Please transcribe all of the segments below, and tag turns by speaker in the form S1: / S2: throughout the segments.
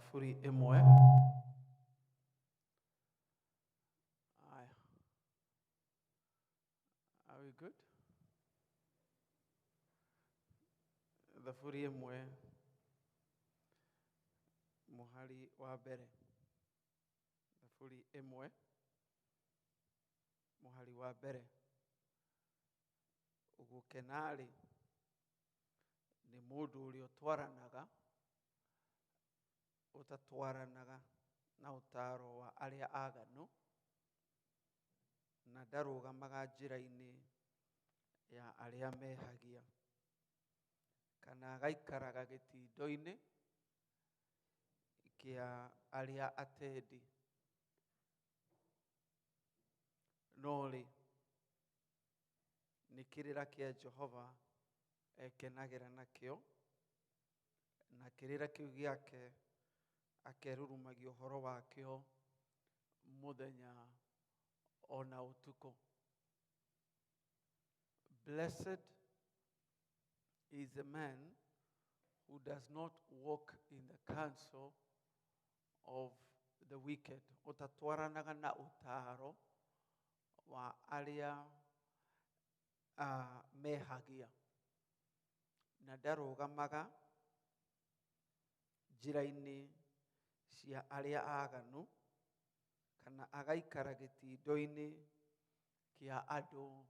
S1: Thaburi ĩmwe. Aya. Are we good? Thaburi ĩmwe mũhari wa mbere. Thaburi ĩmwe mũhari wa mbere. Gũkena-rĩ, nĩ mũndũ ũrĩa ũtwaranaga, ũtatwaranaga na ũtaaro wa arĩa aganu, na ndarũgamaga njĩra-inĩ ya arĩa mehagia, kana agaikaraga gĩtindo-inĩ kĩa arĩa atendi. No rĩ, nĩ kĩrĩra kĩa Jehova ekenagĩra nakĩo, na kĩrĩra kĩu gĩake akerurumagia ũhoro wakĩo mũthenya ona ũtukũ. Blessed is the man who does not walk in the counsel of the wicked, ũtatwaranaga na ũtaaro wa arĩa mehagia, na ndarũgamaga njĩra-inĩ cia arĩa aganu, kana agaikara gĩtindo-inĩ kĩa andũ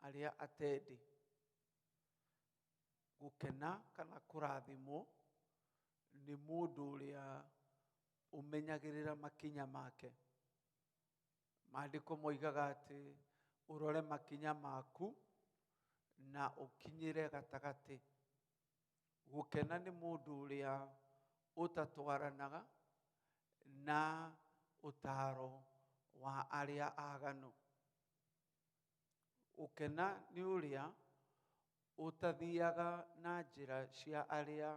S1: arĩa atendi. Gũkena kana kũrathimwo nĩ mũndũ ũrĩa ũmenyagĩrĩra makinya make. Maandĩko moigaga atĩ ũrore makinya maku na ũkinyĩre gatagatĩ. Gũkena nĩ mũndũ ũrĩa ũtatwaranaga na ũtaaro wa arĩa aganu. Gũkena nĩ ũrĩa ũtathiaga na njĩra cia arĩa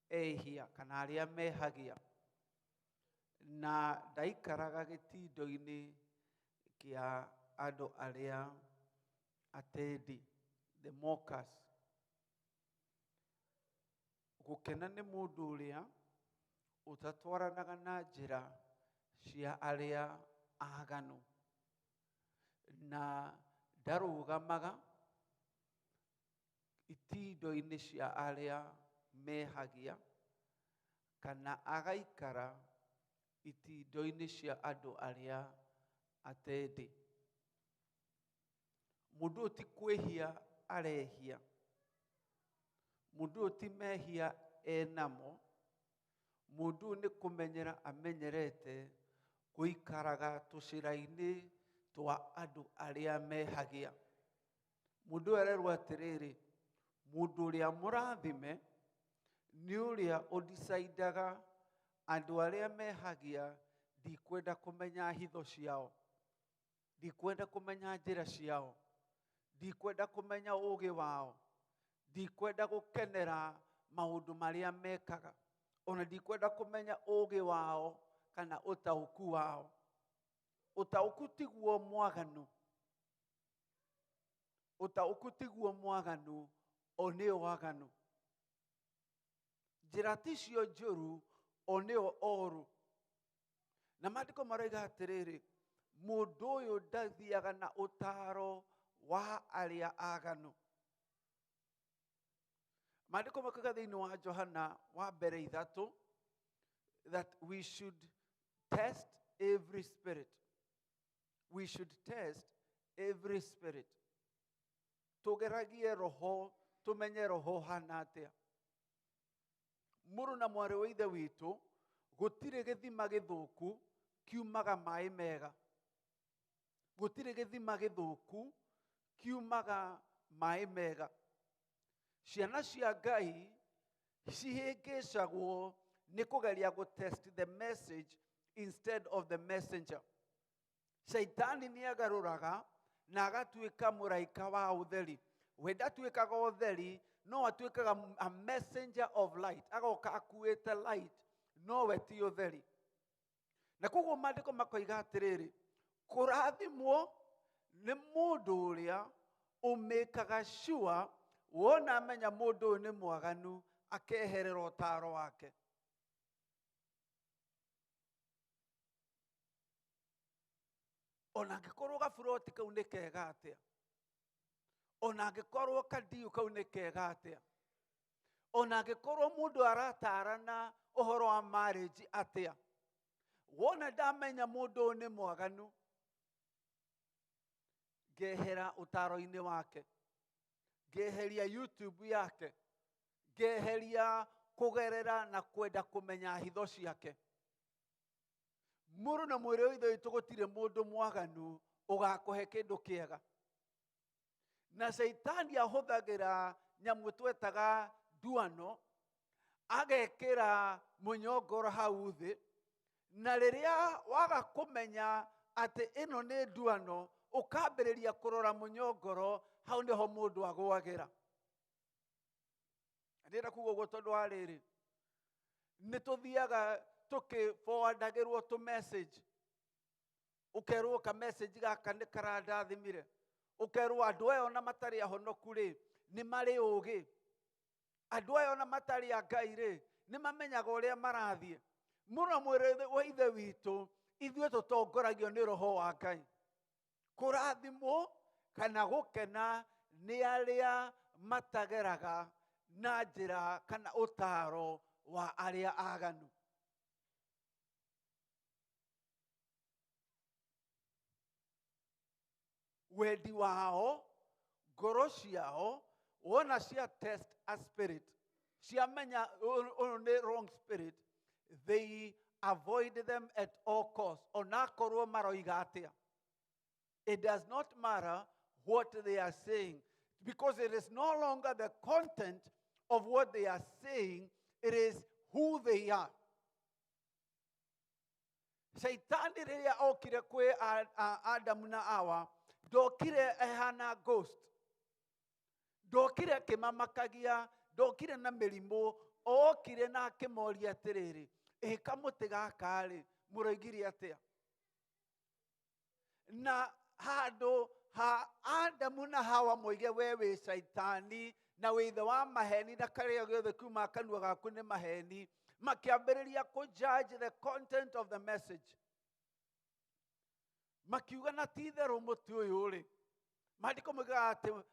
S1: ehia kana arĩa mehagia, na ndaikaraga gĩtindo-inĩ kĩa andũ arĩa atendi, the mockers. Gũkena nĩ mũndũ ũrĩa ũtatwaranaga na njĩra cia arĩa aganu, na ndarũgamaga itindo-inĩ cia arĩa mehagia, kana agaikara itindo-inĩ cia andũ arĩa atendi. Mũndũ ũyũ ti kwĩhia arehia, mũndũ ũyũ ti mehia enamo, mũndũ ũyũ nĩ kũmenyera amenyerete gũikaraga tũcĩra-inĩ twa andũ arĩa mehagia. Mũndũ ũyũ arerwo atĩrĩrĩ, mũndũ ũrĩa mũrathime nĩ ũrĩa ũdecidaga andũ arĩa mehagia, ndikwenda kũmenya hitho ciao, ndikwenda kũmenya njĩra ciao, ndikwenda kũmenya ũũgĩ wao, ndikwenda gũkenera maũndũ marĩa mekaga, ona ndikwenda kũmenya ũũgĩ wao kana ũtaũku wao. Ũtaũku tiguo mwaganu, ũtaũku tiguo mwaganu, o nĩo waganu. Njĩra ticio njũru, o nĩo oru. Na maandĩko maroiga atĩrĩrĩ, mũndũ ũyũ ndathiaga na ũtaaro wa arĩa aganu. Maandĩko makoiga thĩinĩ wa Johana wa mbere ithatũ that we should test every spirit. We should test every spirit. Tũgeragie roho, tũmenye roho hana atĩa. Mũrũ na mwarĩ wa ithe witũ, gũtirĩ gĩthima gĩthũku kiumaga maĩ mega. Gũtirĩ gĩthima gĩthũku kiumaga maĩ mega. Ciana cia Ngai cihĩngĩcagwo nĩ kũgeria gũ test the message instead of the messenger. Shaitani nĩ agarũraga na agatuĩka mũraika wa ũtheri. We ndatuĩkaga ũtheri, no atuĩkaga a messenger of light, agoka akuĩte light, no we ti ũtheri. Na koguo maandĩko makoiga atĩrĩrĩ, kũrathimwo nĩ mũndũ ũrĩa ũmĩkaga sure wona amenya mũndũ ũyũ nĩ mwaganu, akeherera ũtaaro wake. Ona angĩkorwo gaburoti kau nĩ kega atĩa, ona angĩkorwo kandiũ kau nĩ kega atĩa, ona angĩkorwo mũndũ aratarana ũhoro wa marriage atĩa, wona ndamenya mũndũ ũyũ nĩ mwaganu, ngehera ũtaro-inĩ wake, ngeheria YouTube yake, ngeheria kũgerera na kwenda kũmenya hitho ciake. Mũrũ na mwĩrĩ wa ithe witũ gũtirĩ mũndũ mwaganu ũgakũhe kĩndũ kĩega. Na Shaitani ahũthagĩra nyamũ twetaga nduano, agekĩra mũnyongoro hau thĩ, na rĩrĩa waga kũmenya atĩ ĩno nĩ nduano, ũkambĩrĩria kũrora mũnyongoro, hau nĩho mũndũ agũagĩra. Ndĩrenda kuga ũguo tondũ wa rĩrĩ, nĩ tũthiaga tũkĩ-forwardagĩrwo tũ message, ũkerwo ka message gaka nĩ karandathimire, ũkerwo andũ aya ona matarĩ ahonoku rĩ, nĩ marĩ ũgĩ, andũ aya ona matarĩ a Ngai rĩ, nĩ mamenyaga ũrĩa marathiĩ. Mũno mwĩrĩ wa ithe witũ, ithuĩ tũtongoragio nĩ roho wa Ngai. Kũrathimwo kana gũkena nĩ arĩa matageraga na njĩra kana ũtaaro wa arĩa aganu. Wendi wao, ngoro ciao, wona cia test a spirit, ciamenya ũyũ nĩ wrong spirit, they avoid them at all costs. Onakorwo maroiga atĩa. It does not matter what they are saying, because it is no longer the content of what they are saying, it is who they are. Shaitani rĩrĩa okire kwĩ Adamu na Hawa, ndokire ehana ghost, ndokire akĩmamakagia, ndokire na mĩrimũ, okire na akĩmoria atĩrĩrĩ, ĩ kamũtĩ gaka rĩ, mũroigire atĩa? Na handũ ha Adamu na Hawa moige we wĩ Shaitani na wĩ ithe wa maheni na karĩa gĩothe kiuma kanua gaku nĩ maheni, makĩambĩrĩria kũ judge the content of the message. Makiuga na ti itherũ mũtĩ ũyũ rĩ, maandĩko moigaga atĩ,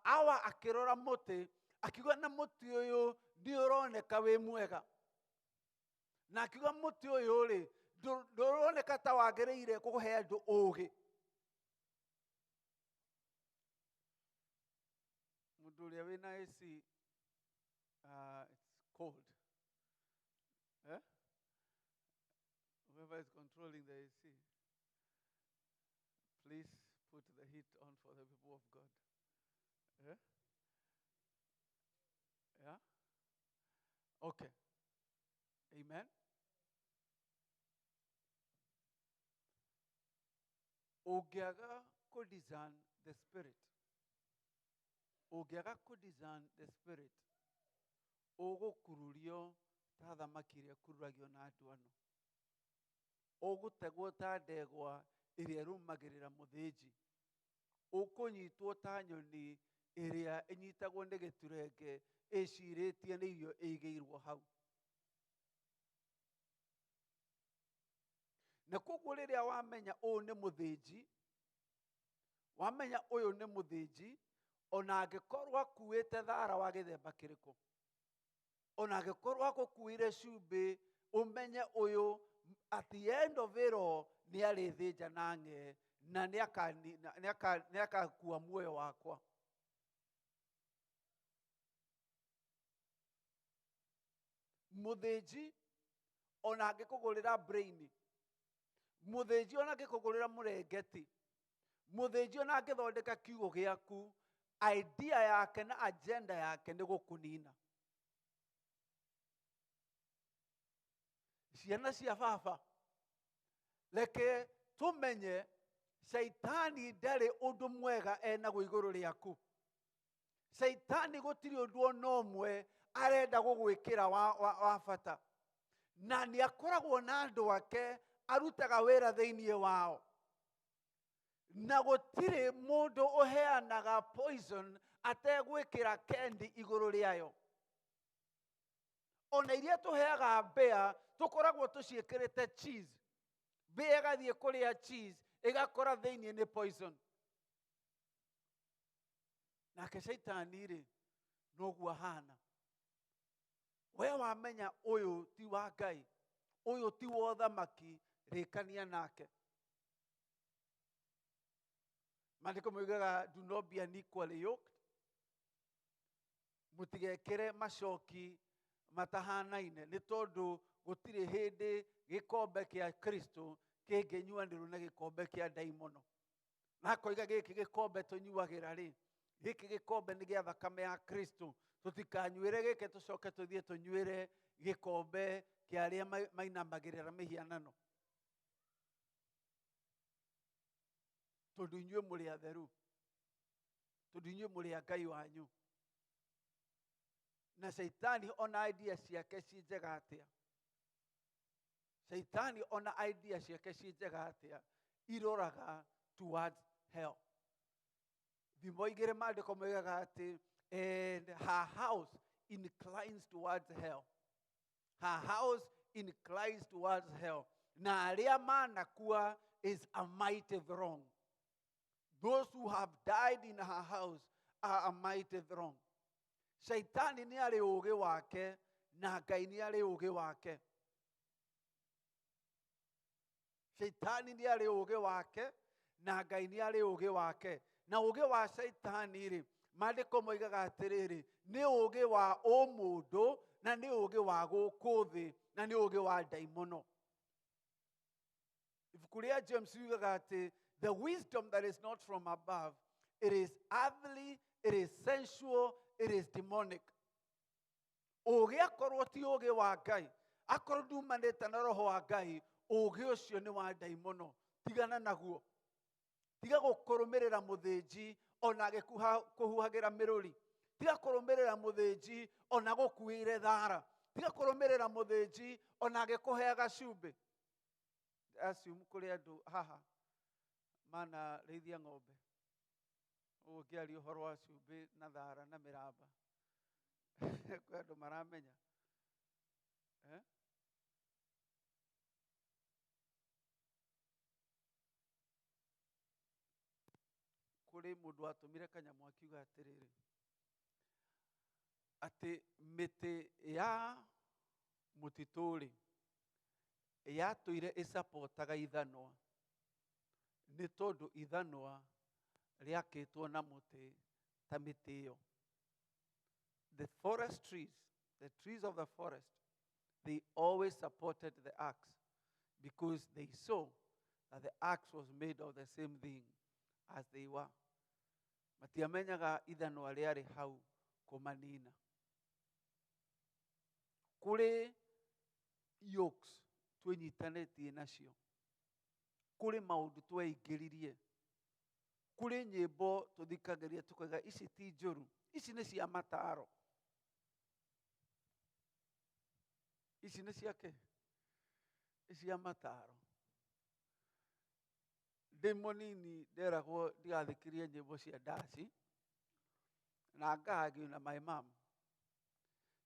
S1: Hawa akĩrora mũtĩ akiuga na mũtĩ ũyũ ndũroneka wĩ mwega, na akiuga mũtĩ ũyũ rĩ ndũroneka ta wagĩrĩire kũhe andũ ũũgĩ. Mũndũ ũrĩa wĩna AC, it's cold. Eh? Whoever is controlling the AC, please put the heat on for the people of God. Eh? Yeah? Okay. Amen. Ũngĩaga kũ discern the spirit, ũngĩaga kũ discern the spirit, ũgũkururio ta thamaki ĩrĩa ĩkururagio na nduano, ũgũtegwo ta ndegwa ĩrĩa ĩrũmagĩrĩra mũthĩnji, ũkũnyitwo ta nyoni ĩrĩa ĩnyitagwo nĩ gĩturenge ĩcirĩtie nĩ irio ĩigĩirwo hau. Na koguo rĩrĩa wamenya ũyũ nĩ mũthĩnji, wamenya ũyũ nĩ mũthĩnji, ona angĩkorwo akuĩte thara wa gĩthemba kĩrĩkũ, ona angĩkorwo agũkuĩre cumbĩ, ũmenye ũyũ at the end of it all nĩ arĩthĩnja na ng'e na nĩ akakua muoyo wakwa. Mũthĩnji ona angĩkũgũrĩra brain, mũthĩnji ona angĩkũgũrĩra mũrengeti, mũthĩnji ona angĩthondeka kiugo gĩaku, idea yake na agenda yake nĩ gũkũnina. Ciana cia baba, reke tũmenye Shaitani ndarĩ ũndũ mwega enaguo igũrũ rĩaku. Shaitani gũtirĩ ũndũ ona ũmwe arenda gũgwĩkĩra wa bata, na nĩ akoragwo na andũ ake arutaga wĩra thĩinĩ wao, na gũtirĩ mũndũ ũheanaga poison ategwĩkĩra kendi igũrũ rĩayo. Ona iria tũheaga mbĩa tũkoragwo tũciĩkĩrĩte cheese. Mbĩa ĩgathiĩ kũrĩa cheese ĩgakora thĩinĩ nĩ poison. Nake Shaitani rĩ noguo ahana. We wamenya ũyũ ti wa Ngai, ũyũ ti wa ũthamaki, rĩkania nake. Maandĩko moigaga do not be unequally yoked. Mũtigekĩre macoki matahanaine nĩ tondũ gũtirĩ hĩndĩ gĩkombe kĩa Kristo kĩngĩnyuanĩrwo na gĩkombe kĩa ndaimono. Na akoiga gĩkĩ gĩkombe tũnyuagĩra rĩ, gĩkĩ gĩkombe nĩ gĩa thakame ya Kristo, tũtikanyuĩre gĩkĩ tũcoke tũthiĩ tũnyuĩre gĩkombe kĩa arĩa mainamagĩrĩra mĩhianano. Tondũ inyuĩ mũrĩ atheru, tondũ inyuĩ mũrĩ a Ngai wanyu. Na Shaitani ona idea ciake ci njega atĩa, Shaitani ona idea ciake ci njega atĩa, iroraga towards hell. Thimo igĩrĩ maandĩko moigaga atĩ and her house inclines towards hell. Her house inclines towards hell. Na arĩa manakua is a mighty throng. Those who have died in her house are a mighty throng. Shaitani nĩ arĩ ũũgĩ wake na Ngai nĩ arĩ ũũgĩ wake. Shaitani nĩ arĩ ũũgĩ wake na Ngai nĩ arĩ ũũgĩ wake. Na ũũgĩ wa Shaitani rĩ, maandĩko moigaga atĩrĩrĩ, nĩ ũũgĩ wa ũmũndũ na nĩ ũũgĩ wa gũkũ thĩ na nĩ ũũgĩ wa ndaimono. Ibuku rĩa James riugaga atĩ the wisdom that is not from above, it is earthly, it is sensual, it is demonic. Ũũgĩ akorwo ti ũũgĩ wa Ngai, akorwo ndumanĩte na roho wa Ngai, ũũgĩ ũcio nĩ wa ndaimono. Tigana naguo. Tiga gũkũrũmĩrĩra mũthĩnji ona agĩkũhuhagĩra mĩrũri. Tiga kũrũmĩrĩra mũthĩnji ona gũkuĩire thara. Tiga kũrũmĩrĩra mũthĩnji ona agĩkũheaga cumbĩ. Assume kũrĩ andũ haha manarĩithia ng'ombe. Ũguo ngĩaria ũhoro wa cumbĩ na thara na mĩramba. Kwĩ andũ maramenya. Eh? Kũrĩ mũndũ watũmire kanyamũ akiuga atĩrĩrĩ, atĩ mĩtĩ ya mũtitũ rĩ, yatũire ĩcapotaga ithanwa nĩ tondũ ithanwa rĩakĩtwo na mũtĩ ta mĩtĩ ĩyo. The forest trees, the trees of the forest, they always supported the axe because they saw that the axe was made of the same thing as they were. Matiamenyaga ithanwa rĩarĩ hau kũmanina. Kũrĩ yokes twĩnyitanĩtie nacio, kũrĩ maũndũ tweingĩririe, kũrĩ nyĩmbo tũthikagĩria tũkauga ici ti njũru, ici nĩ cia mataro, ici nĩ ciake, cia mataro. Ndĩ mũnini nderagwo ndigathikĩrie nyĩmbo cia ndaci na ngahagio na my mom,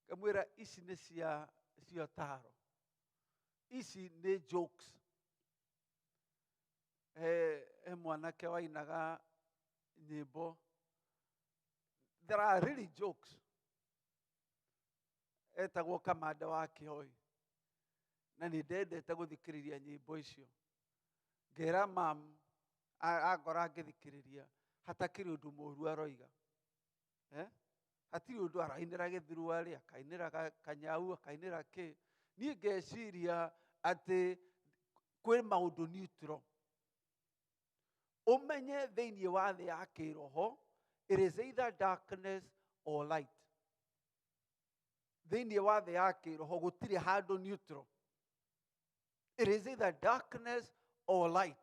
S1: ngamwĩra ici nĩ cia ũtaro, ici nĩ jokes. He mwanake wainaga nyĩmbo, there are really jokes, etagwo Kamanda wa Kĩhoi, na nĩ ndendete gũthikĩrĩria nyĩmbo icio. Ngera mam angora ngĩthikĩrĩria hatakĩrĩ ũndũ mũũru aroiga. Hatirĩ ũndũ arainĩra gĩthurarĩ, akainĩra kanyau, akainĩra kĩ. Niĩ ngeciria atĩ kwĩ maũndũ neutral. Ũmenye thĩinĩ wa thĩ ya kĩroho, it is either darkness or light. Thĩinĩ wa thĩ ya kĩroho gũtirĩ handũ neutral. It is either darkness or light.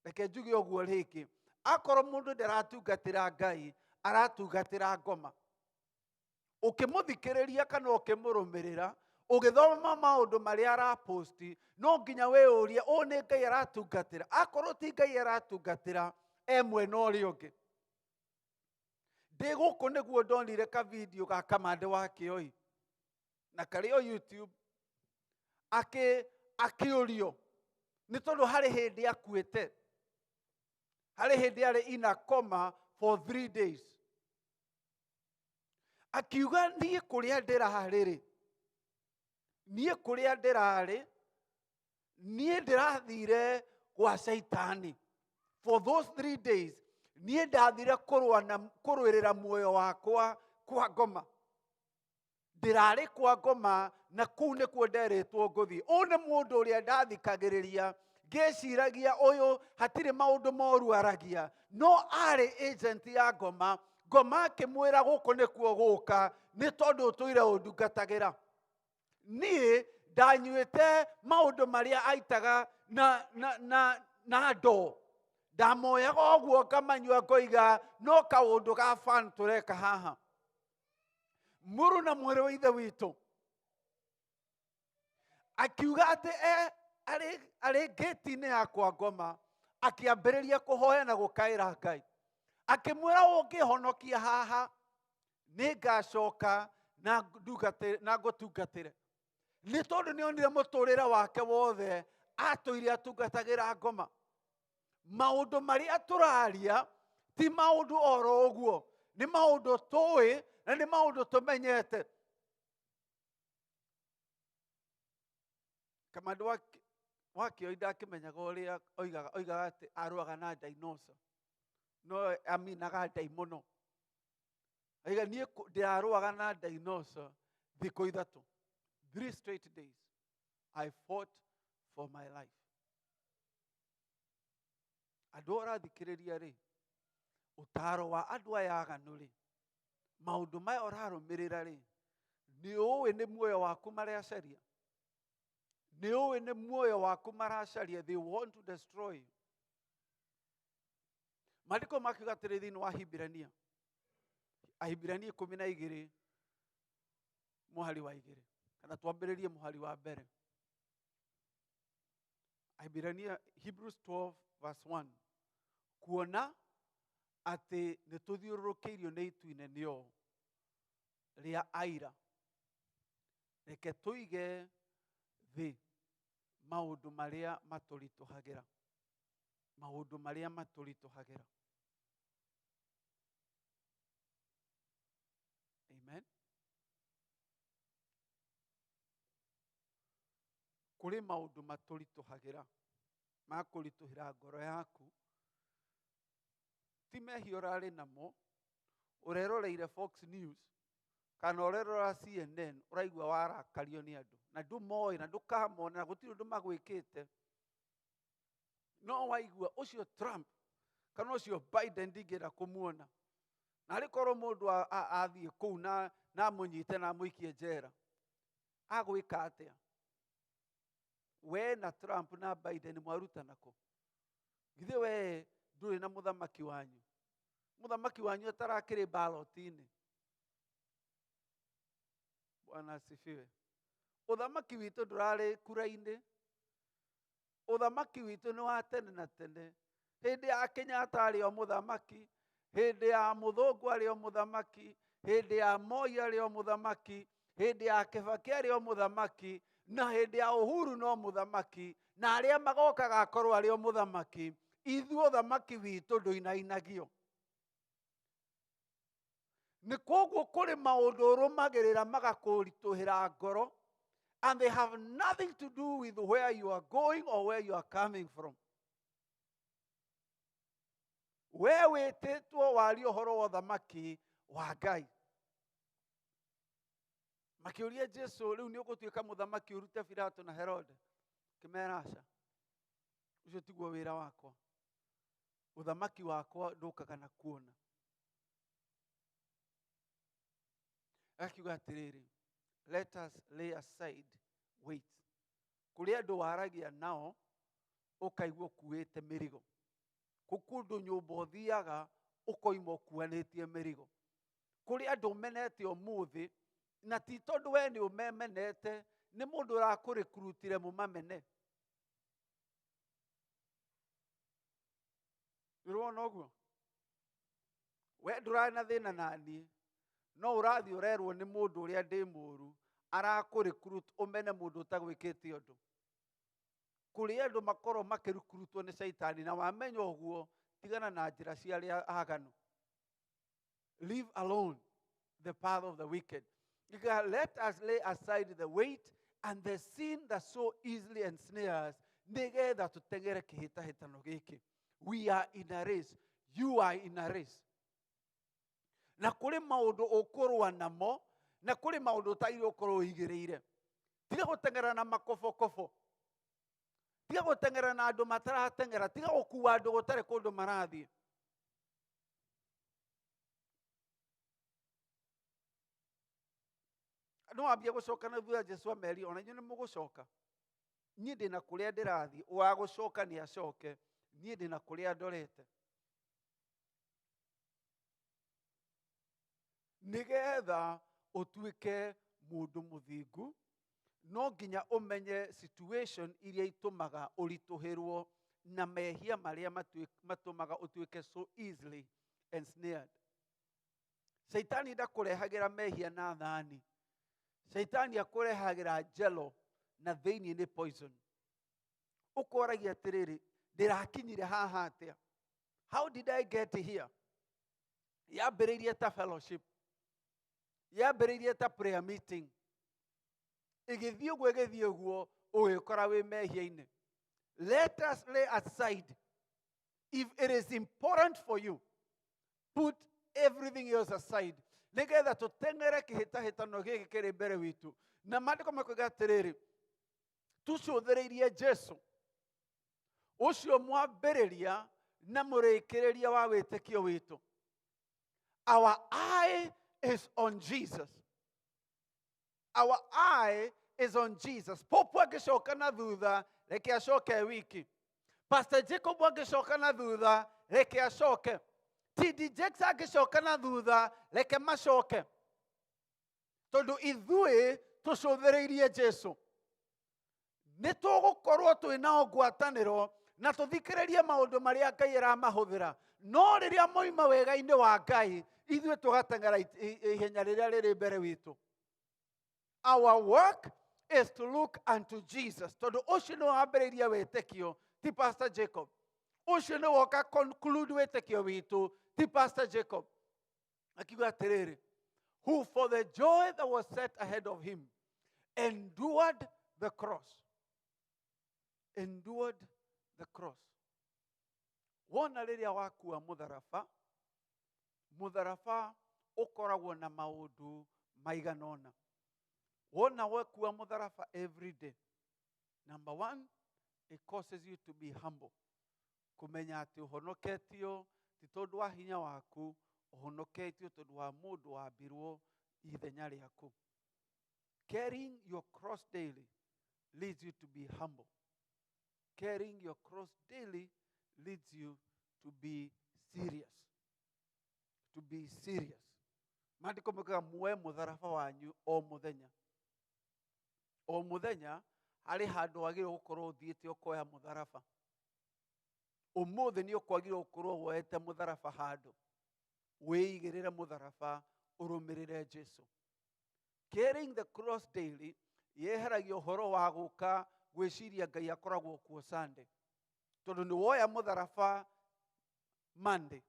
S1: Reke njuge ũguo rĩngĩ, akorwo mũndũ ndaratungatĩra Ngai, aratungatĩra ngoma. Ũkĩmũthikĩrĩria kana ũkĩmũrũmĩrĩra, ũgĩthoma maũndũ marĩa araposti, no nginya wĩyũrie, ũũ nĩ Ngai aratungatĩra. Akorwo ti Ngai aratungatĩra, e mwena ũrĩa ũngĩ. Ndĩ gũkũ nĩguo ndonire ka video ga Kamande wa Kĩoi. Na karĩ o YouTube akĩũrio nĩ tondũ harĩ hĩndĩ akuĩte, harĩ hĩndĩ arĩ in a coma for 3 days. Akiuga niĩ kũrĩa ndĩrarĩ rĩ, niĩ kũrĩa ndĩrarĩ, niĩ ndĩrathire gwa Shaitani. For those 3 days, niĩ ndathire kũrũĩrĩra muoyo wakwa kwa ngoma. Ndĩrarĩ kwa ngoma na kũu nĩkuo nderĩtwo ngũthiĩ. Ũyũ nĩ mũndũ ũrĩa ndathikagĩrĩria ngĩciragia ũyũ hatirĩ maũndũ moru aragia, no arĩ agent ya ngoma. Ngoma akĩmwĩra gũkũ nĩkuo gũka nĩ tondũ ũtũire ũndungatagĩra. Niĩ ndanyuĩte maũndũ marĩa aitaga na ndoo. Ndamoyaga ũguo ngamanyua ngoiga no kaũndũ ga fan tũreka haha. Mũrũ na mwarĩ wa ithe witũ akiuga atĩ arĩ ngĩti-inĩ ya kwa ngoma akĩambĩrĩria kũhoya na gũkaĩra Ngai. Akĩmwĩra ũngĩhonokia haha nĩngacoka na ngũtungatĩre. Nĩ tondũ nĩonire mũtũrĩre wake wothe atũire atungatagĩra ngoma. Maũndũ marĩa tũraria ti maũndũ oro ũguo, nĩ maũndũ tũĩ na nĩ maũndũ tũmenyete. Kamande wakĩoi ndakĩmenyaga ũrĩa oigaga atĩ arũaga na dinosaur, no aminaga ndaimono. Oiga niĩ ndĩrarũaga na dinosaur thikũ ithatũ. 3 straight days I fought for my life. Andũ ũrathikĩrĩria rĩ, ũtaaro wa andũ aya aganu rĩ, maũndũ maya ũrarũmĩrĩra rĩ, nĩ ũĩ nĩ muoyo waku maracaria. Nĩ ũĩ nĩ muoyo waku maracaria. They want to destroy you. Maandĩko makiuga atĩrĩ thĩinĩ wa Ahibirania, Ahibirania 12 mũhari wa 2, kana twambĩrĩrie mũhari wa mbere. Ahibirania, Hebrews 12 verse 1, kuona atĩ nĩ tũthiũrũrũkĩirio nĩ itu inene ũũ rĩa aira, reke tũige thĩ maũndũ marĩa matũritũhagĩra, maũndũ marĩa matũritũhagĩra. Amen. Kũrĩ maũndũ matũritũhagĩra, makũritũhĩra ngoro yaku. Ti mehia ũrarĩ namo, ũreroreire Fox News kana ũrerora CNN, ũraigua warakario nĩ andũ na ndũmoĩ na ndũkamona na gũtirĩ ũndũ magwĩkĩte. No waigua ũcio Trump kana ũcio Biden ndingĩenda kũmuona, na arĩ korwo mũndũ athiĩ kũu na amũnyite na amũikie njera, agwĩka atĩa? We na Trump na Biden mwarutana kũ? Githĩ we ndũrĩ na mũthamaki wanyu? Mũthamaki wanyu atarakĩrĩ ballot-inĩ. Bwana asifiwe. Ũthamaki witũ ndũrarĩ kura-inĩ. Ũthamaki witũ nĩ wa tene na tene. Hĩndĩ ya Kenyatta arĩ o mũthamaki, hĩndĩ ya Mũthũngũ arĩ o mũthamaki, hĩndĩ ya Moi arĩ o mũthamaki, hĩndĩ ya Kibaki arĩ o mũthamaki, na hĩndĩ ya Uhuru no mũthamaki, na arĩa magokaga akorwo arĩ o mũthamaki. Ithuĩ ũthamaki witũ ndũinainagio. Nĩ koguo kũrĩ maũndũ ũrũmagĩrĩra magakũritũhĩra ngoro, and they have nothing to do with where you are going or where you are coming from. We wĩtĩtwo warie ũhoro wa ũthamaki wa Ngai. Makĩũria Jesũ, rĩu nĩ ũgũtuĩka mũthamaki ũrute Pilato na Herode? Akĩmera aca, ũcio tiguo wĩra wakwa. Ũthamaki wakwa ndũkaga na kuona. Akiuga atĩrĩrĩ, let us lay aside weights. Kũrĩ andũ waragia nao ũkaigua ũkuĩte mĩrigo. Kũ kũndũ nyũmba ũthiaga ũkoima ũkuanĩtie mĩrigo. Kũrĩ andũ ũmenete ũmũthĩ, na ti tondũ we nĩ ũmemenete, nĩ mũndũ ũrakũrĩkurutire mũmamene. Ũrona ũguo? We ndũrarĩ na thĩna na niĩ, no ũrathiĩ ũrerwo nĩ mũndũ ũrĩa ndĩ mũũru, Arakũ recruit ũmene mũndũ ũtagwĩkĩte ũndũ. Kũrĩ andũ makorwo makĩrukurutwo nĩ caitani, na wamenya ũguo, tigana na njĩra cia arĩa aganu. Leave alone the path of the wicked. Let us lay aside the weight and the sin that so easily ensnares, nĩgetha tũteng'ere kĩhĩtahĩtano gĩkĩ. We are in a race. You are in a race. Na kũrĩ maũndũ ũkũrũa namo, na kũrĩ maũndũ ũtagĩrĩirwo gũkorwo ũigĩrĩire. Tiga gũteng'era na makobokobo. Tiga gũteng'era na andũ matarateng'era. Tiga gũkua andũ gũtarĩ kũndũ marathiĩ. No wambie gũcoka na thutha, Jesu amerie, ona inyuĩ nĩ mũgũcoka. Niĩ ndĩna kũrĩa ndĩrathiĩ, wa gũcoka nĩ acoke, niĩ ndĩna kũrĩa ndorete. Nĩgetha ũtuĩke mũndũ mũthingu, no nginya ũmenye situation iria itũmaga ũritũhĩrwo na mehia marĩa matũmaga ũtuĩke so easily ensnared. Caitani ndakũrehagĩra mehia na thani. Caitani akũrehagĩra njelo na thĩinĩ nĩ poison. Ũkoragia atĩrĩrĩ, ndĩrakinyire haha atĩa? How did I get here? Yambĩrĩirie ta fellowship. Yambĩrĩirie ta prayer meeting. Ĩgĩthiĩ ũguo, ĩgĩthiĩ ũguo, ũgĩkora wĩ mehia-inĩ. Let us lay aside. If it is important for you, put everything else aside. Nĩgetha tũteng'ere kĩhĩtahĩtano gĩkĩ kĩrĩ mbere witũ. Na maandĩko makoiga atĩrĩrĩ, tũcũthĩrĩirie Jesu, ũcio mwambĩrĩria na mũrĩkĩrĩria wa wĩtĩkio witũ. Our eye is on Jesus. Our eye is on Jesus. Pope angĩcoka na thutha, reke acoke wiki. Pastor Jacob angĩcoka na thutha, reke acoke. TD Jakes angĩcoka na thutha, reke macoke. Tondũ ithuĩ tũcũthĩrĩirie Jesu. Nĩ tũgũkorwo twĩnao ngwatanĩro na tũthikĩrĩrie maũndũ marĩa Ngai aramahũthĩra. No rĩrĩa moima wega-inĩ wa Ngai, ithuĩ tũgateng'era ihenya rĩrĩa rĩrĩ mbere witũ. Our work is to look unto Jesus. Tondũ ũcio nĩwe wambĩrĩirie wĩtĩkio, ti Pastor Jacob. Ũcio nĩwe woka conclude wĩtĩkio witũ, ti Pastor Jacob. Akiuga atĩrĩrĩ, who for the joy that was set ahead of him endured the cross. Endured the cross. Wona rĩrĩa wakua mũtharaba, mũtharaba ũkoragwo na maũndũ maigana ũna. Wona wakua mũtharaba every day. Number one, it causes you to be humble. Kũmenya atĩ ũhonoketio ti tondũ wa hinya waku, ũhonoketio tondũ wa mũndũ wambirwo ithenya rĩaku. Carrying your cross daily leads you to be humble. Carrying your cross daily leads you to be serious. To be serious. Maandĩko moigaga muoe mũtharaba wanyu o mũthenya. O mũthenya harĩ handũ wagĩrĩirwo gũkorwo ũthiĩte ũkoya mũtharaba. Ũmũthĩ nĩ ũkwagĩrĩirwo gũkorwo woete mũtharaba handũ. Wĩigĩrĩre mũtharaba ũrũmĩrĩre Jesu. Carrying the cross daily yeheragia ũhoro wa gũka gwĩciria Ngai akoragwo kuo Sunday. Tondũ nĩ woya mũtharaba Monday,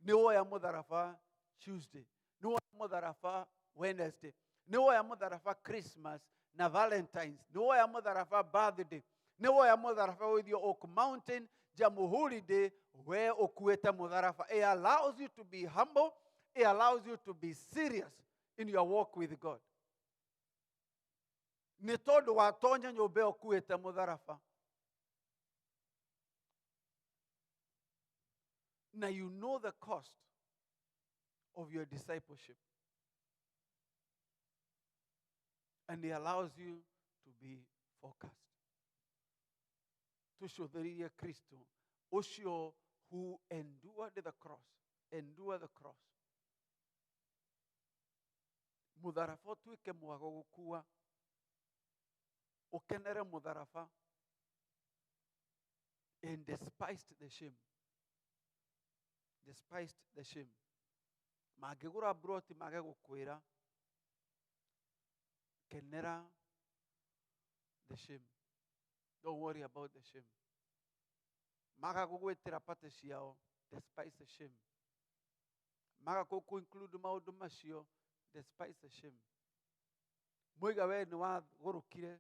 S1: nĩ woya mũtharaba Tuesday, nĩ woya mũtharaba Wednesday, nĩ woya mũtharaba Christmas na Valentines, nĩ woya mũtharaba birthday, nĩ woya mũtharaba ũthiĩ Oak Mountain, Jamhuri Day, we ũkuĩte mũtharaba. It allows you to be humble. It allows you to be serious in your walk with God. Nĩ tondũ watonya nyũmba ĩyo ũkuĩte mũtharaba. Now you know the cost of your discipleship. And it allows you to be focused. Tũcũthĩrĩrie Kristo, ũcio who endured the cross, endure the cross. Mũtharaba ũtuĩke mwago gũkua, ũkenere mũtharaba, and despised the shame. Despised the shame. Mangĩgũra mburoti mage gũkwĩra, Kenera the shame. Don't worry about the shame. Maga gũgwĩtĩra party ciao, despise the shame. Maga gũkũ include maũndũ macio, despise the shame. Moiga we nĩ wagũrũkire,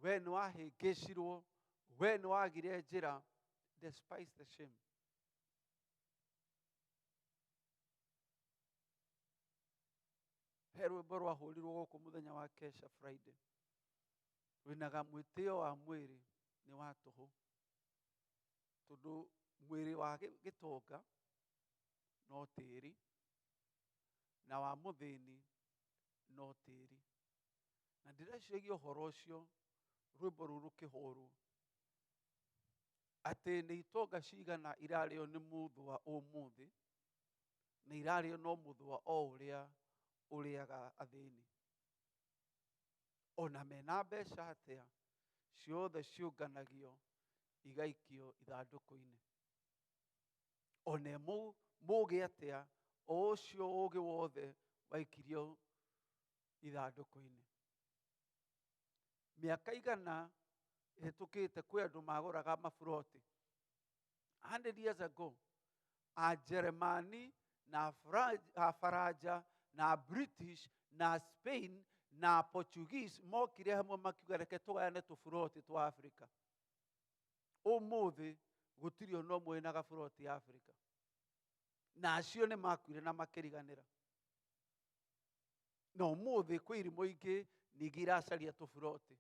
S1: we nĩ wahĩngĩcirwo, we nĩ wagire njĩra, despise the shame. He rwĩmbo rwahũrirwo gũkũ mũthenya wa Kesha Friday. Wĩnaga mwĩtĩo wa mwĩrĩ nĩ wa tũhũ. Tondũ mwĩrĩ wa gĩtonga no tĩri, na wa mũthĩni no tĩri. Na ndĩreciragia ũhoro ũcio rwĩmbo rũu rũkĩhũrwo atĩ nĩ itonga cigana irarĩo nĩ mũthũa ũmũthĩ, na irarĩo no mũthũa o ũrĩa ũrĩaga athĩni. Ona mena mbeca atĩa, ciothe ciũnganagio igaikio ithandũkũ-inĩ. Ona mũgĩ atĩa, o ũcio ũgĩ wothe waikirio ithandũkũ-inĩ. Mĩaka igana ĩhĩtũkĩte kwĩ andũ magũraga maburoti. 100 years ago, Ajeremani na Afaranja na British na Spain na Portuguese mokire hamwe makiuga reke tũgayane tũburoti twa Africa. Ũmũthĩ gũtirĩ ona ũmwe wĩna gaburoti Africa. Na acio nĩ makuire na makĩriganĩra. Na ũmũthĩ kwĩ irimũ ingĩ ningĩ iracaria tũburoti.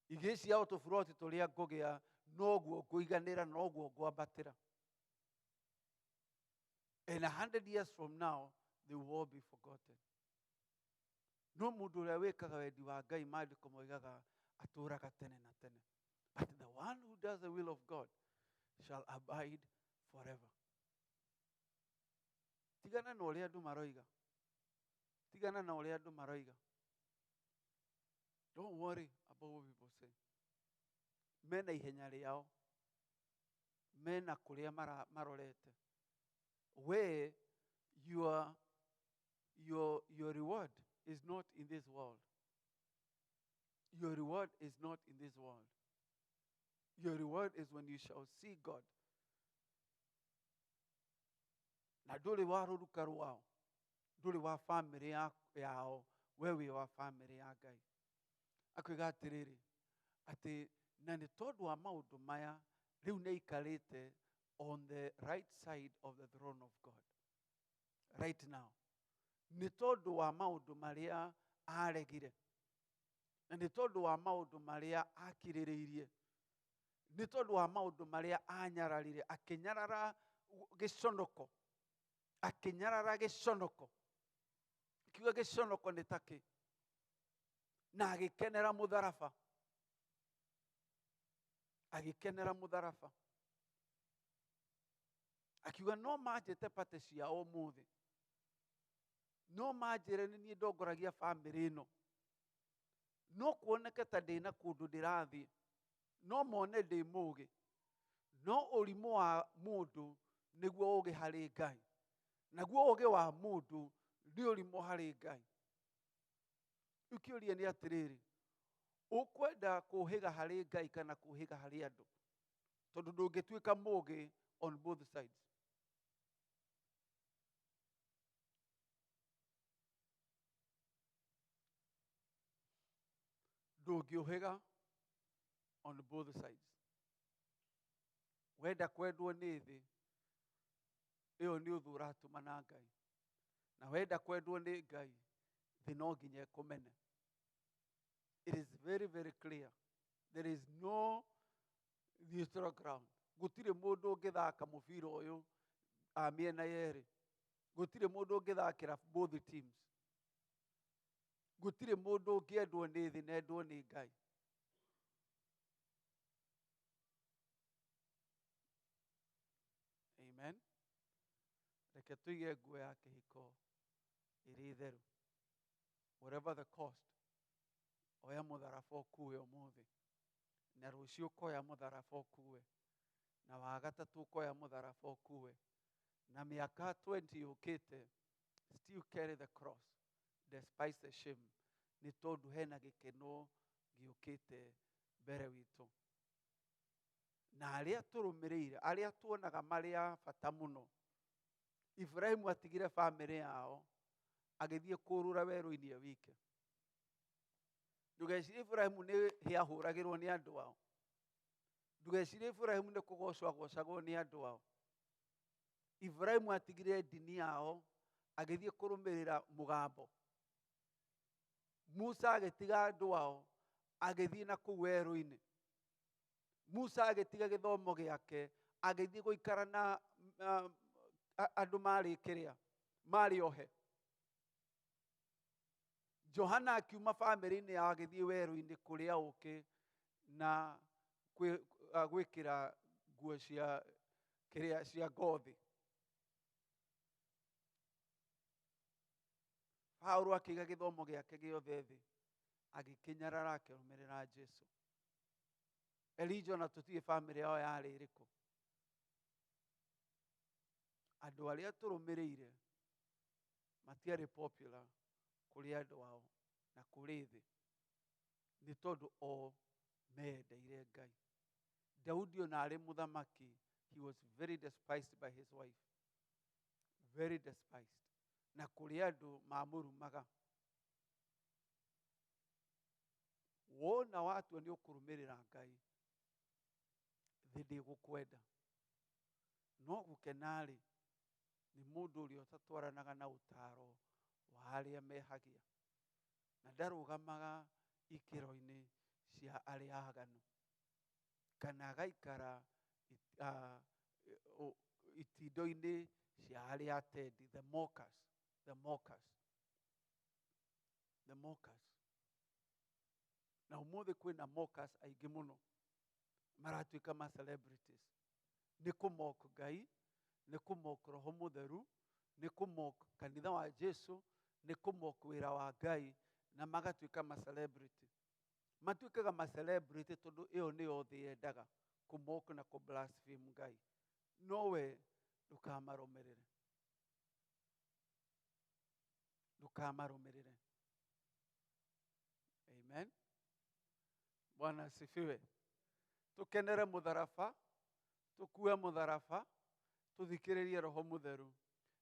S1: Igĩ ciao tũburoti tũrĩa ngũgĩa noguo ngũiganĩra, noguo ngwambatĩra. And 100 years from now, they will all be forgotten. No mũndũ ũrĩa wĩkaga wendi wa Ngai, maandĩko moigaga atũũraga tene na tene. But the one who does the will of God shall abide forever. Tigana na ũrĩa andũ maroiga. Tigana na ũrĩa andũ maroiga. Don't worry about what people say. Mena ihenya rĩao. Mena kũrĩa marorete. Where your reward is not in this world. Your reward is not in this world. Your reward is when you shall see God. Na ndũrĩ wa rũruka rwao, ndũrĩ wa family yao, we wĩ wa family ya Ngai. Akoiga atĩrĩrĩ, atĩ na nĩ tondũ wa maũndũ maya, rĩu nĩ aikarĩte on the right side of the throne of God. Right now. Nĩ tondũ wa maũndũ marĩa aregire. Na nĩ tondũ wa maũndũ marĩa akirĩrĩirie. Nĩ tondũ wa maũndũ marĩa anyararire, akĩnyarara gĩconoko. Akĩnyarara gĩconoko. Kiuga gĩconoko nĩ ta kĩ? Na agĩkenera mũtharaba. Agĩkenera mũtharaba. Akiuga no manjĩte pate cia ũmũthĩ. No manjĩre nĩ niĩ ndongoragia bamĩrĩ ĩno. No kuoneke ta ndĩna kũndũ ndĩrathiĩ. No mone ndĩ mũgĩ. No ũrimũ wa mũndũ nĩguo ũgĩ harĩ Ngai. Naguo ũgĩ wa mũndũ nĩ ũrimũ harĩ Ngai. Rĩu kĩũria nĩ atĩrĩrĩ, ũkwenda kũhĩga harĩ Ngai kana kũhĩga harĩ andũ? Tondũ ndũngĩtuĩka mũgĩ on both sides. Ndũngĩũhĩga on both sides. Wenda kwendwo nĩ thĩ, ĩyo nĩ ũthũ ũratũma na Ngai. Na wenda kwendwo nĩ Ngai, thĩ no nginya ĩkũmene. It is very, very clear. There is no neutral ground. Gũtirĩ mũndũ ũngĩthaka mũbira ũyũ a mĩena yerĩ. Gũtirĩ mũndũ ũngĩthakĩra both teams. Gũtirĩ mũndũ ũngĩendwo nĩ thĩ na endwo nĩ Ngai. Amen. Reke tũige nguo ya kĩhiko ĩrĩ theru. Whatever the cost, oya mũtharaba ũkue ũmũthĩ. Na rũciũ ũkoya mũtharaba ũkue. Na wa gatatũ ũkoya mũtharaba ũkue. Na mĩaka 20 yũkĩte, still carry the cross, despite the shame. Nĩ tondũ hena gĩkeno gĩũkĩte mbere witũ. Na arĩa tũrũmĩrĩire, arĩa tuonaga marĩ a bata mũno. Ibrahimu atigire bamĩrĩ yao, agĩthiĩ kũrũra werũ-inĩ e wike. Ndũgecirie Ibrahimu nĩ hĩ ahũragĩrwo nĩ andũ ao. Ndũgecirie Ibrahimu nĩ kũgocwo agocagwo nĩ andũ ao. Ibrahimu atigire ndini yao, agĩthiĩ kũrũmĩrĩra mũgambo. Musa agĩtiga andũ ao, agĩthiĩ na kũu werũ-inĩ. Musa agĩtiga gĩthomo gĩake, agĩthiĩ gũikara na andũ marĩ kĩrĩa, marĩ ohe. Johana akiuma bamĩrĩ-inĩ yao agĩthiĩ werũ-inĩ kũrĩa ũkĩ na gwĩkĩra nguo cia kĩrĩa cia ngothi. Paulo akĩiga gĩthomo gĩake gĩothe thĩ, agĩkĩnyarara akĩrũmĩrĩra Jesu. Elijah ona tũtiĩ bamĩrĩ yao yarĩ ĩrĩkũ. Andũ arĩa tũrũmĩrĩire matiarĩ popular kũrĩ andũ ao na kũrĩ thĩ, nĩ tondũ o mendeire Ngai. Daudi ona arĩ mũthamaki, he was very despised by his wife. Very despised. Na kũrĩ andũ mamũrumaga. Wona watua nĩ ũkũrũmĩrĩra Ngai, thĩ ndĩgũkwenda. No gũkena-rĩ, nĩ mũndũ ũrĩa ũtatwaranaga na ũtaro wa arĩa mehagia, na ndarũgamaga ikĩro-inĩ cia arĩa aganu, kana agaikara itindo-inĩ cia arĩa atendi, the mockers, the mockers, the mockers. Na ũmũthĩ kwĩna mockers aingĩ mũno maratuĩka ma celebrities. Nĩ kũmock Ngai, nĩ kũmock Roho Mũtheru, nĩ kũmock kanitha wa Jesu, nĩ kũmock wĩra wa Ngai, na magatuĩka ma celebrity. Matuĩkaga ma celebrity tondũ ĩyo nĩyo thĩ yendaga, kũmock na kũ blaspheme Ngai. No we ndũkamarũmĩrĩre. Ndũkamarũmĩrĩre. Amen. Bwana asifiwe. Tukenere mũtharaba, tukue mũtharaba, tuthikĩrĩrie Roho Mũtheru,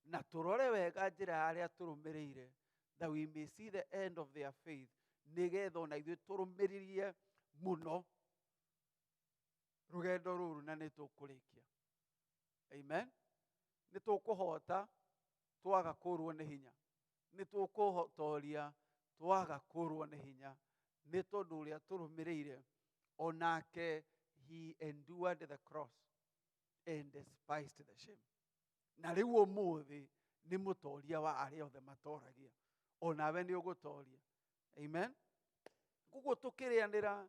S1: na tũrore wega njĩra ya arĩa tũrũmĩrĩire, that we may see the end of their faith, nĩgetha ona ithuĩ tũrũmĩrĩrie mũno rũgendo rũrũ na nĩ tũkũrĩkia. Amen. Nĩ tũkũhota twaga kũrwo nĩ hinya. Nĩ tũkũtoria twaga kũrwo nĩ hinya, nĩ tondũ ũrĩa tũrũmĩrĩire onake he endured the cross and despised the shame. Na rĩu ũmũthĩ nĩ mũtoria wa arĩa othe matoragia, onawe nĩ ũgũtoria. Amen. Koguo tũkĩrĩanĩra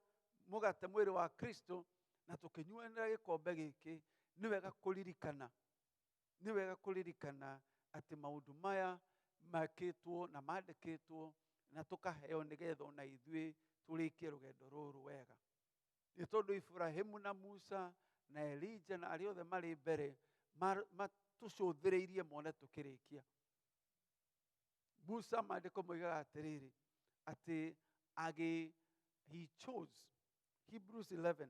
S1: mũgate mwĩrĩ wa Kristo na tũkĩnyuanĩra gĩkombe gĩkĩ, nĩ wega kũririkana, nĩ wega kũririkana atĩ maũndũ maya mekĩtwo na mandĩkĩtwo na tũkaheo nĩgetha ona ithuĩ tũrĩkie rũgendo rũrũ wega. Nĩ tondũ Ibrahimu na Musa na Elijah na arĩa othe marĩ mbere matũcũthĩrĩirie mone tũkĩrĩkia. Musa maandĩko moigaga atĩrĩrĩ, atĩ agĩ, he chose, Hebrews 11.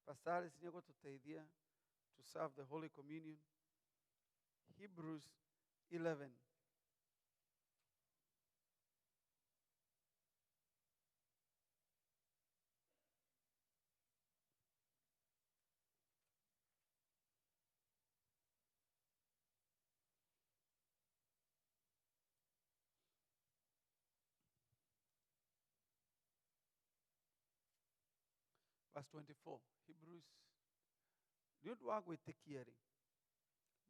S1: Pastor Alice nĩ egũtũteithia to serve the Holy Communion. Hebrews 11. Verse 24, Hebrews. Nĩ ũndũ wa gwĩtĩkia rĩ,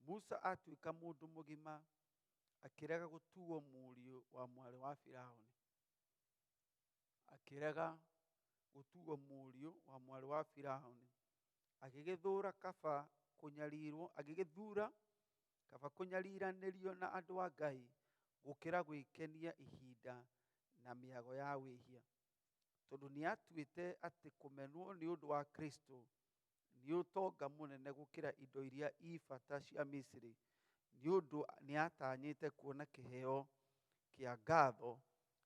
S1: Musa atuĩka mũndũ mũgima, akĩrega gũtuo mũriũ wa mwarĩ wa Firaũni. Akĩrega gũtuo mũriũ wa mwarĩ wa Firaũni. Agĩgĩthũra kaba kũnyarirwo, agĩgĩthura kaba kũnyariranĩrio na andũ a Ngai gũkĩra gwĩkenia ihinda na mĩago ya wĩhia. Tondũ nĩatuĩte atĩ kũmenwo nĩ ũndũ wa Kristo nĩ ũtonga mũnene gũkĩra indo iria i bata cia Misiri, nĩ ũndũ nĩatanyĩte kuona kĩheo kĩa ngatho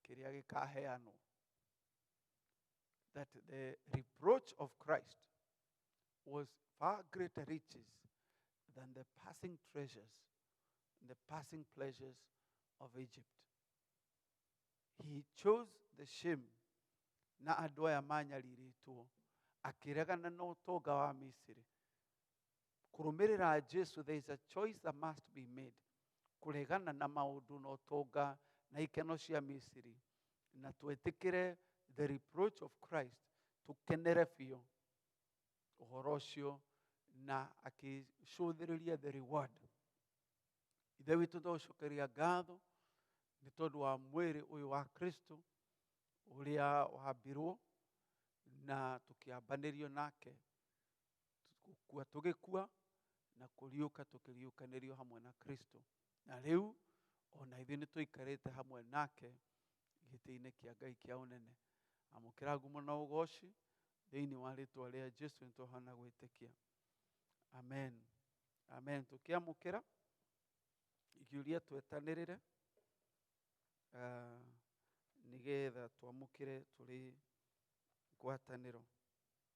S1: Kĩrĩa gĩkaheanwo. That the reproach of Christ was far greater riches than the passing treasures and the passing pleasures of Egypt. He chose the shame na andũ aya manyarirĩtwo, akĩregana na ũtonga wa Misiri. Kũrũmĩrĩra Jesu, there is a choice that must be made. Kũregana na maũndũ na ũtonga na ikeno cia Misiri, na twĩtĩkĩre the reproach of Christ, tũkenere biũ ũhoro ũcio, na akĩcũthĩrĩria the reward. Ithe witũ, tũgũcokeria ngatho nĩ tondũ wa mwĩrĩ ũyũ wa Kristo ũrĩa wambirwo na tũkĩambanĩrio nake, gũkua tũgĩkua na kũriũka tũkĩriũkanĩrio hamwe na Kristo, na rĩu ona ithuĩ nĩ tũikarĩte hamwe nake gĩtĩ-inĩ kĩa Ngai kĩa ũnene. Amũkĩra ngumo na ũgoci thĩinĩ wa rĩtwa rĩa Jesu, nĩ tũhana gwĩtĩkia. Amen, amen. Tũkĩamũkĩra, ikiuria twetanĩrĩre nĩgetha twamũkĩre tũrĩ ngwatanĩro.